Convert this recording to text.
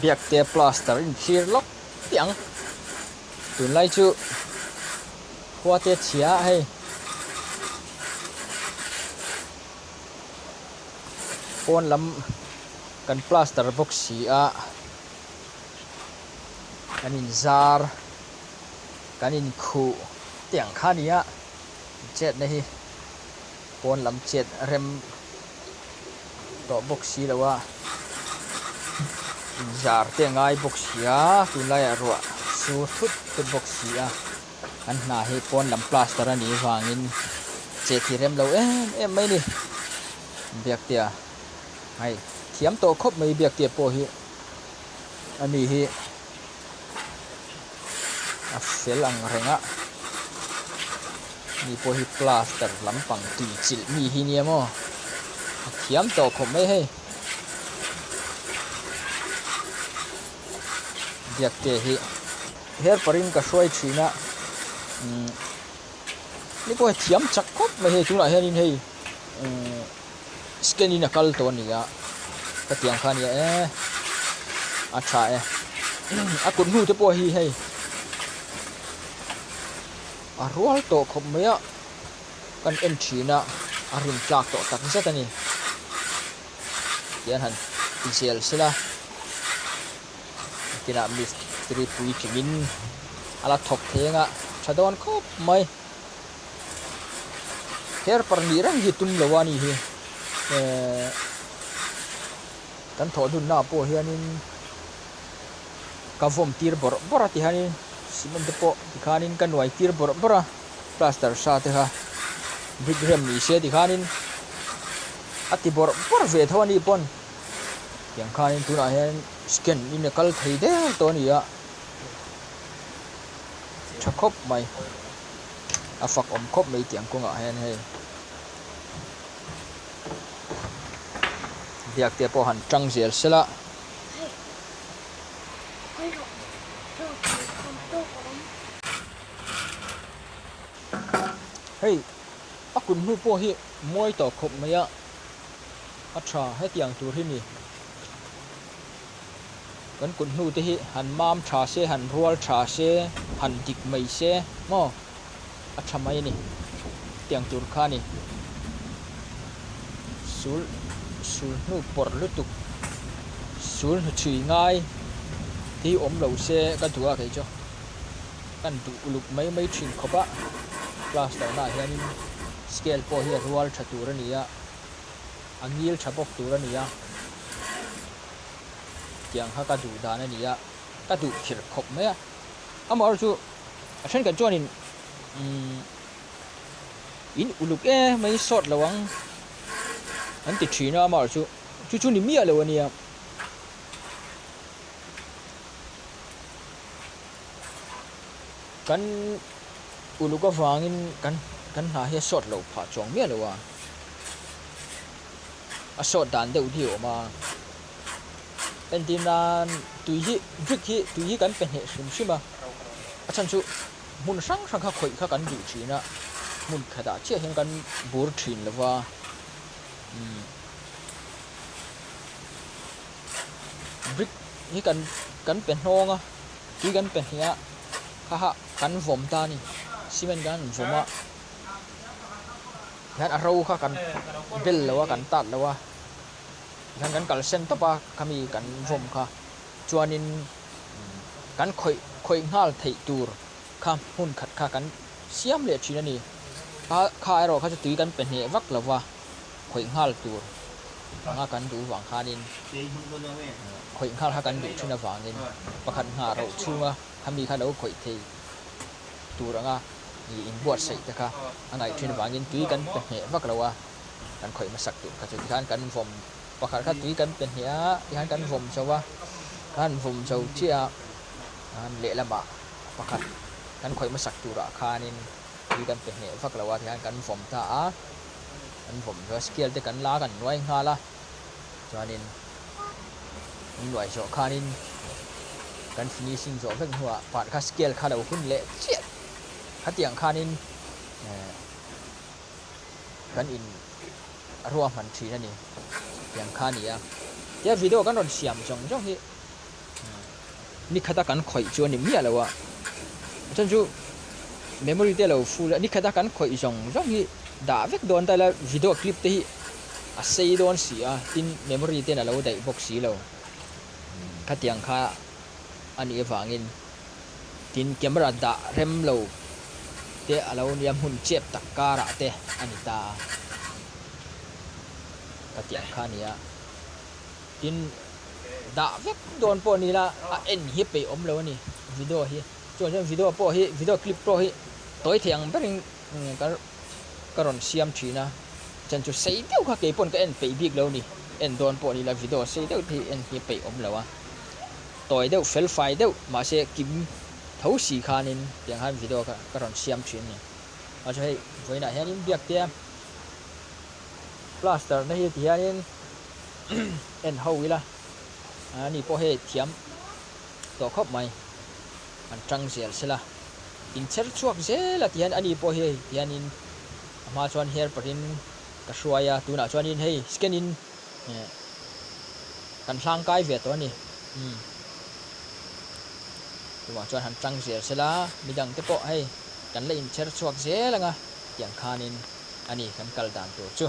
Biakte plaster in thlir lawk tih ang. Tunlai chu khua te chhia a hei. Pawn lam kan plaster bawk si a, kan inzar, kan inkhuh tih ang kha a ni a, chetna hi pawn lam chet rem tawh bawk si lo a, inzar te a ngai bawk si a, tunlaiah ruah sur thut thut bawk si a, kan hna hi pawn lam plaster a nih vangin chet hi rem lo em em mai a ni. Biaktea hei thiam tawh khawp mai Biaktea pawh hi a ni hi a fel ang reng a mi pawh hi plaster lampang tui chilh mi hi nia maw a thiam tawh khawp mai hei biakte hi her parin ka hruai thin a umm ni pawh hi thiam chak khawp mai hei tunah hianin hei umm scan in a kal tawh a ni a ka tiang kha a nia e a tha e a kut hnu te pawh hi hei a rual tawh khawp mai a kan en thin a a rin tlak tawh tak zet a ni tian han ti zel sela tinah mistiri puitlingin a la thawk thei anga tha dawn khawp mai. Her par nih reng hi tum lo a ni hi ehh kan thawh dunna ah pawh hianin ka vawm tir bawrh bawrh a tihianin cement te pawh tikhanin ka nuai tir bawrh bawrh a plaster sa te kha brick rem ni se tikhanin a ti bawrh bawrh ve tho a nih pawn tiang khanin tunah hian scan in a kal thei der tawh a ni a tha khawp mai. A fak awm khawp mai tiang kawngah hian hei biak te pawh han tang zel sela. Hei a kut hnu pawh hi mawi tawh khawp mai a, a tha hetiang tur hi ni. Kan kut hnu te hi han mam tha se, han rual tha se, han dik mai se maw a tha mai a ni. Tiang tur kha a ni. Sul sul hnu pawrh lutuk, sul hnu chhui ngai te hi awm lo se ka duh a kei chu. Kan duh uluk mai mai thin khawp a, plaster naah hianin scale pawh hi a rual tha tur a ni a, a ngil tha bawk tur a ni a. Tiang kha ka duh dan a ni a, ka duh khirh khawp mai a. Amaherawhchu a thenkhat chuanin umm in uluk em mai sawt lo ang an ti thin a, amaherawhchu chu chu ni miah lo a nia. Kan uluk avangin kan kan hna hi a sawt loh phah chuang miah lo a. A sawt dan deuh hi a awm a, entir nan tui hi brick hi tui hi kan pe hneh hrim hrim a, a chhan chu hmun hrang hrang kha khawih kha kan duh thin a, hmun khatah chiah hian kan bur thin lo va, umm brick hi kan kan pe hnawng a, tui kan pe hneh a, kha kha kan vawm ta a ni, cement kan han vawm a. Hian a ro kha kan bel lo a, kan tat lo a, hian kan kal sen tawp a khami kan vawm kha chuanin kan khawih khawih nghal theih tur kha hmun khat kha kan siam leh thin a ni. Kha kha erawh kha chu tui kan pe hneh vak lo va, khawih nghal tur anga kan duh vang khanin khawih nghal kha kan duh thin avangin pakhat nghah roh chhunga khami kha lo khawih thei tur anga ih inbuatsaih te kha a ngaih thin avangin tui kan pe hneh vak lo a, kan khawih hmasak tur kha chu tikhan kan vawm pakhat kha tui kan pe hneh a tikhan kan vawm zo a, kan vawm zo chiah a lehlamah pakhat kan khawih hmasak turah khanin tui kan pe hneh vak lo a tikhan kan vawm ta a, kan vawm zo a scale te kan la a kan nuai nghal a chuanin an nuai zawh khanin kan finishing zawh vek hnuah part kha scale kha lo hun leh chiah khatiang khanin eh kan in ruahman thin a ni tiang kha a ni a. Tia video kan rawn siam zawng zawng hi ni khata kan khawih chu a ni miah lo a, a chhan chu memory te a lo full a, ni khata kan khawih zawng zawng hi dah vek dawn ta ila video clip te hi a sei dawn si a, tin memory ten a lo daih bawk si lo khatiang kha a nih avangin tin camera dah rem lo te a lo nia hmun chep tak karah te a ni ta a khatiang kha a ni a. Tin, dah vek dawn pawh ni la, a en hi peih awm lo a ni video hi. Chuan chuan video pawh hi, video clip pawh hi tawi thei ang berin ka ka rawn siam thin a. Chuan chu sei deuh kha kei pawn ka en peih bik lo a ni. En dawn pawh ni la video sei deuh te hi en hi peih awm lo a. Tawi deuh fel fai deuh mahse kim tho si khanin tiang khan video kha ka rawn siam thin a ni. Mahse hei vawiinah hianin biak te a plaster na hi ti hianin. en ho ila ani pawh hei thiam tawh khawp mai an tang zel sela inchher chhuak zel a tihian ani pawh hi hei tihianin a hma chuan hair parin ka hruai a tunah chuanin hei scan in eh kan hlang kai ve tawh a ni umm chuvang chuan han tang zel sela midang te pawh hei kan la inchher chhuak zel anga tiang khanin ani kan kal dan tur chu.